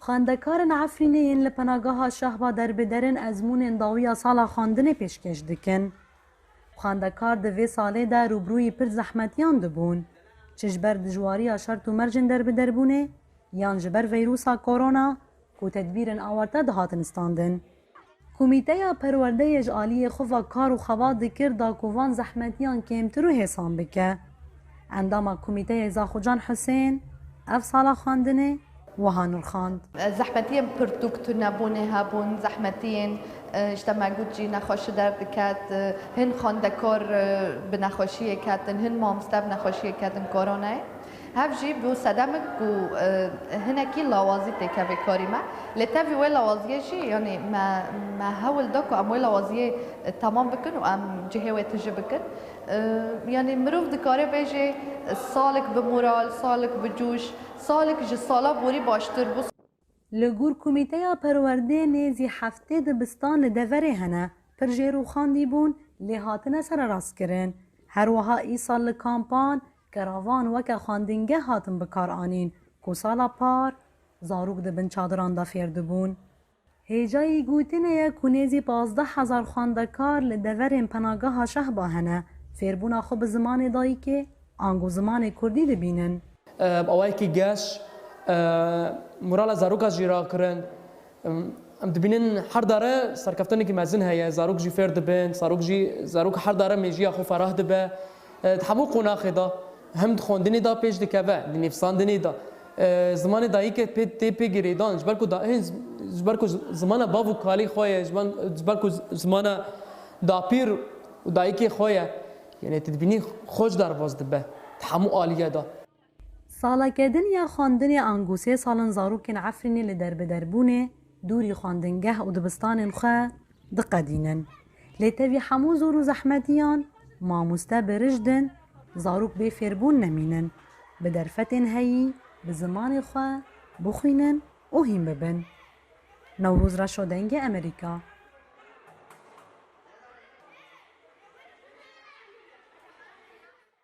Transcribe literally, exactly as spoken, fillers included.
Xwendekarên Efrînê yên li Penageha Şehba derbiderin ezmûnên dawiya sala xwendinê pêşkêş dikin. Xwendekar di vê salê de rûbirûyî pir zehmetiyan dibûn, çi ji ber dijwariya şert û mercên derbiderbûnê yan ji ber veyrusa korona ku tedbîrên awarte dihatin standin. Komîteya Perwerdeyê ji aliyê xwe ve kar û xebat dikir da ku van zehmetiyan kêmtir û hêsan bike. Endama komîteyê Zaxucan Husên ev sala xwendinê wiha nirxand. Zehmetiyên pirtûk tunebûnê hebûn, zehmetiyên, e, işte me got jî nexweşi derdiket, e, hin xwendekar, e, bi nexweşiyê ketin, hin mamoste bi nexweşiyê ketin koronayê. Hev jî bû sedemek ku, e, hinekî lawazî têkevê karî me. Lê tevî wê lawaziyê jî, yanî me, me hewl da ku em wê lawaziyê, e, temam bikin û em cihê wê tije bikin. E, yanî mirov dikare bêje, e, salek bi moral, salek bi coş, salek ji sala borî baştir bû. Li gor Komîteya Perwerdê nêzî heftê dibistan li deverê hene, pir jê rûxandî bûn, lê hatine sererastkirin. Her wiha îsal li kampan, keravan weke xwendingeh hatin bikaranîn, ku sala par zarok di bin çadiran de fêr dibûn. Hêjayî gotinê ye ku nêzî pazdeh hezar xwendekar li deverên Penageha Şehba hene, fêrbûna xwe bi zimanê dayikê ango zimanê kurdî dibînin. Bi awayekî geş, e, morala zaroka jî rakirin. Em, em dibînin her dare serkeftinekî mezin heye, zarok jî fêr dibin, zarok jî, zarok her dare mêjiya xwe ferah dibe. E, di hemû qonaxê de, hem di xwendinê de pêş dikeve, di nivîsandinê de. E, zimanê dayikê pê, tê pê girêdan, ji ber ku da, hê, ji ber ku zimana bav û kalê xwe ye, ji ber, ji ber ku zimana dapîr û dayikê xwe ye. Yanî tu dibînî xweş derbas dibe, di hemû aliyê de. Saleke din ya xwendinê ango sê sal in zarokên Efrînê li derbiderbûnê, dûrî xwendingeh û dibistanên xwe diqedînin. Lê tevî hemû zor û zehmetiyan, mamoste bi rijd in, zarok bê fêrbûn nemînin. Bi derfetên heyî, bi zimanê xwe, bixwînin û hîn bibin. Newroz Reşo, Dengê Amerîka.